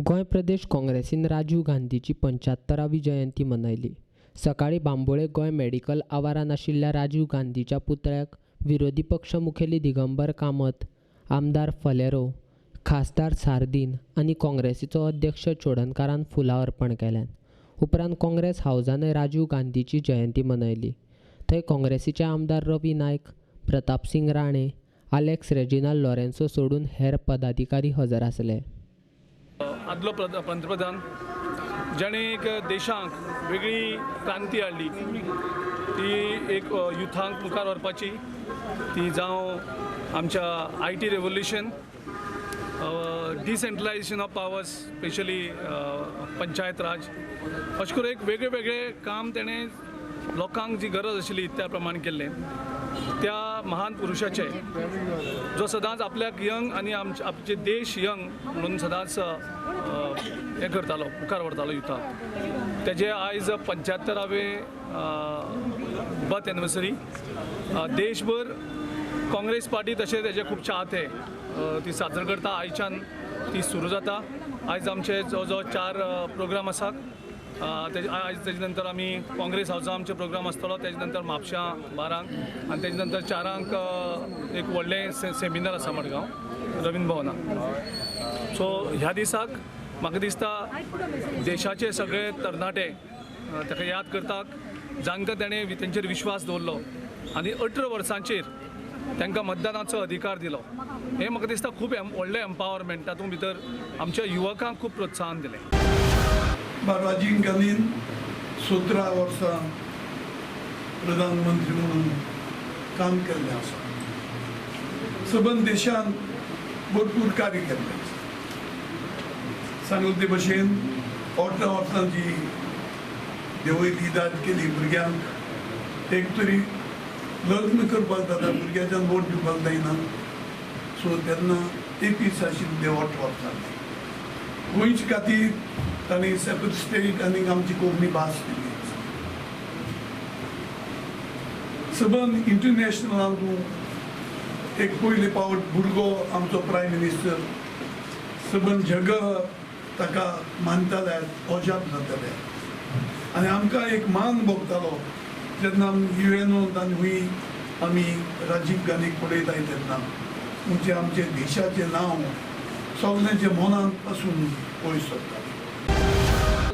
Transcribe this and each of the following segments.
गोंय प्रदेश काँग्रेसीन राजीव गांधीची 75वी जयंती मनयली. सकाळीं बांबोळे गोंय मेडिकल आवारान आशिल्ल्या राजीव गांधीच्या पुतळ्याक विरोधी पक्ष मुखेली दिगंबर कामत, आमदार फलेरो, खासदार सार्दीन आनी काँग्रेसीचो अध्यक्ष चोडणकारान फुलां अर्पण केल्यान. उपरांत काँग्रेस हावजानय राजीव गांधीची जयंती मनयली. थंय काँग्रेसीचे आमदार रवी नायक, प्रतापसिंग राणे, आलेक्स रेजिनाल्ड लॉरेन्सो सोडून हेर पदाधिकारी हजर आसले. आदलो पंतप्रधान जाणें एक देशांक वेगळी क्रांती हाडली, ती एक युथांक मुखार व्हरपाची, ती जावं आमच्या IT revolution, decentralisation of powers, specially panchayat raj, अशें करून एक वेगळे वेगळे काम तेणें लोकांक जी गरज आशिल्ली त्या प्रमाणे केल्लें. त्या महान पुरुशाचे जो सदांच आपल्याक यंग आनी आमचे देश यंग म्हणून सदांच हें करतालो, मुखार व्हरतालो युथाक, तेजे आयज 75वे बर्थ एनिवर्सरी. देशभर काँग्रेस पार्टी तशें तेजे खूब चाहते ती साजर करता. आयच्यान ती सुरू जाता. आयज आमचे जो जो 4 प्रोग्राम आसात. आयज तेजे नंतर आमी काँग्रेस हावजा आमचे प्रोग्राम आसतलो, तेजे नंतर म्हापशां 12 आनी तेजे नंतर 4 एक व्हडलें सेमिनार आसा मडगांव रवींद्र भवनाक. सो ह्या दिसाक म्हाका दिसता देशाचे सगळे तरणाटे ताका याद करतात, जांकां ताणें तेंचेर विश्वास दवरलो आनी 18 वर्सांचेर तांकां मतदानाचो अधिकार दिलो. हें म्हाका दिसता खूब व्हडलें एम्पावरमेंट, तातूंत भितर आमच्या युवकांक खूब प्रोत्साहन दिलें. राजीव गांधीन 17 वर्सां प्रधानमंत्री म्हणून काम केल्लें आसा. सबंद देशान भरपूर कार्य केल्लें आसा. सांगले ते भशेन 18 वर्सां जी देवयली इदाद केली भुरग्यांक, एक तरी लग्न करपाक जाता, भुरग्याच्यान वोट दिवपाक जायना, सो तेन्ना 21 आशिल्ले 18 वर्सांनी. गोंयचे खातीर तांणी सेपरेट स्टेट आनी आमची कोंकणी भास दिली. सबंद इंटरनॅशनलांतूं एक पयले पावट भुरगो आमचो प्रायम मिनिस्टर, सबंद जग ताका मानताले, अजाप जाताले आनी आमकां एक मान भोगतालो जेन्ना आमी युएनओंत आनी हुंय आमी राजीव गांधीक पळयताय तेन्ना, म्हणजे आमचे देशाचें नांव सगळ्यांच्या मनांत पासून पयस सरतालें.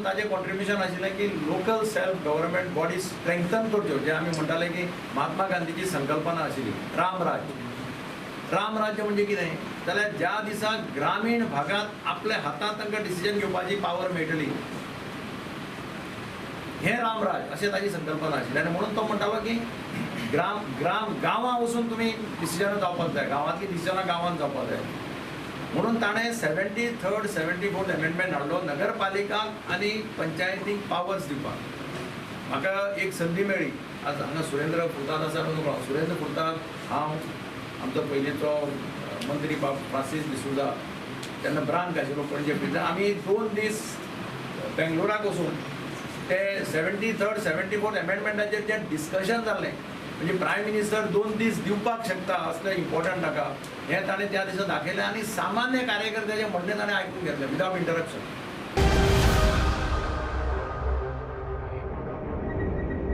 ताजें कॉन्ट्रिब्युशन आशिल्लें की local self government body strengthen करच्यो, जे आमी म्हणटाले की महात्मा गांधीची संकल्पना आशिल्ली रामराज्य. रामराज्य म्हणजे कितें जाल्यार ज्या दिसा ग्रामीण भागांत आपल्या हातांत तांकां डिसिजन घेवपाची पावर मेळटली, हें रामराज अशें ताजी संकल्पना आशिल्ली. आनी म्हणून तो म्हणटालो की ग्राम ग्राम गांवां वचून तुमी डिसिजनां जावपाक जाय, गांवांतलीं डिसिजनां गांवांत जावपाक जाय. म्हणून ताणें 73rd 74th amendment हाडलो नगरपालिकांक आनी पंचायतींक पावर्स दिवपाक. म्हाका एक संदी मेळ्ळी, आज हांगा सुरेंद्र फुर्ताद आसा, सुरेंद्र फुर्ताद, हांव, आमचो पयलींचो मंत्री बाब फ्रांसीस डिसोजा, तेन्ना ब्रांक आशिल्लो पणजे प्रिजन, आमी 2 दीस बेंगलोराक वचून ते 73rd 74th अमेंडमेंटाचेर जें डिस्कशन जालें, म्हणजे प्रायम मिनिस्टर 2 दीस दिवपाक शकता असलें इम्पॉर्टंट ताका, हें ताणें त्या दिसा दाखयलें आनी सामान्य कार्यकर्त्याचें म्हणणें ताणें आयकून घेतलें विदाउट इंटरप्शन.